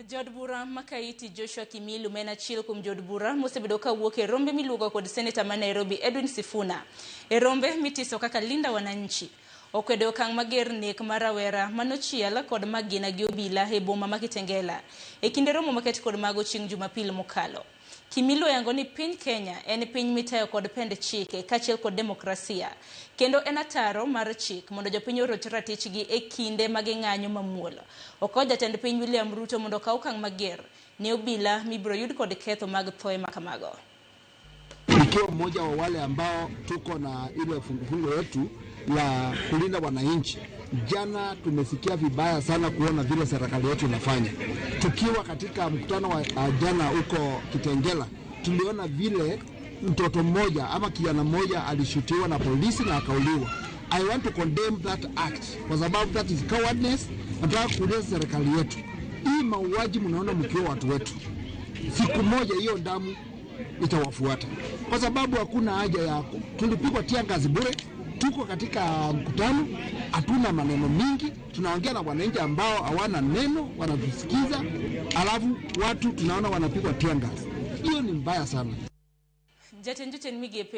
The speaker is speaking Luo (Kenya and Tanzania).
Jaod bura ma Kaiti Joshua Kimilu ma en achiel kuom jood bura mosebedo kawuok e rombe miluongo kod seneta ma Nairobi Edwin Sifuna e rombe mitiso kaka Linda Wananchi okwedo okang' mager nek mar rawera manochiel kod magina gi obila e boma ma Kitengela e kinde romo maket kod mago chieng' Jumapil mokalo. Kimilu oyango ni piny Kenya en piny mitayo kod pend chike kaachiel kod demokrasia kendo en ataro mar chik mondo jopiny oroch ratichgi e kinde ma ging'anyo mamuol. Okwayo jatend piny William Ruto mondo okaw okang' mager ne obila mibiro yud kod ketho mag thoe makamago. Nikiwa mmoja wa wale ambao tuko na ile fungufungu yetu la kulinda wananchi. Jana tumesikia vibaya sana kuona vile serikali yetu inafanya. Tukiwa katika mkutano wa jana huko Kitengela, tuliona vile mtoto mmoja ama kijana mmoja alishutiwa na polisi na akauliwa. I want to condemn that act kwa sababu that is cowardness. Nataka kuuliza serikali yetu, hii mauaji mnaona mkiwa watu wetu, siku moja hiyo damu itawafuata, kwa sababu hakuna haja ya tulipigwa tear gas bure. Tuko katika mkutano, hatuna maneno mingi, tunaongea na wananchi ambao hawana neno, wanatusikiza, alafu watu tunaona wanapigwa tear gas. Hiyo ni mbaya sana. Jatend jotend migepe.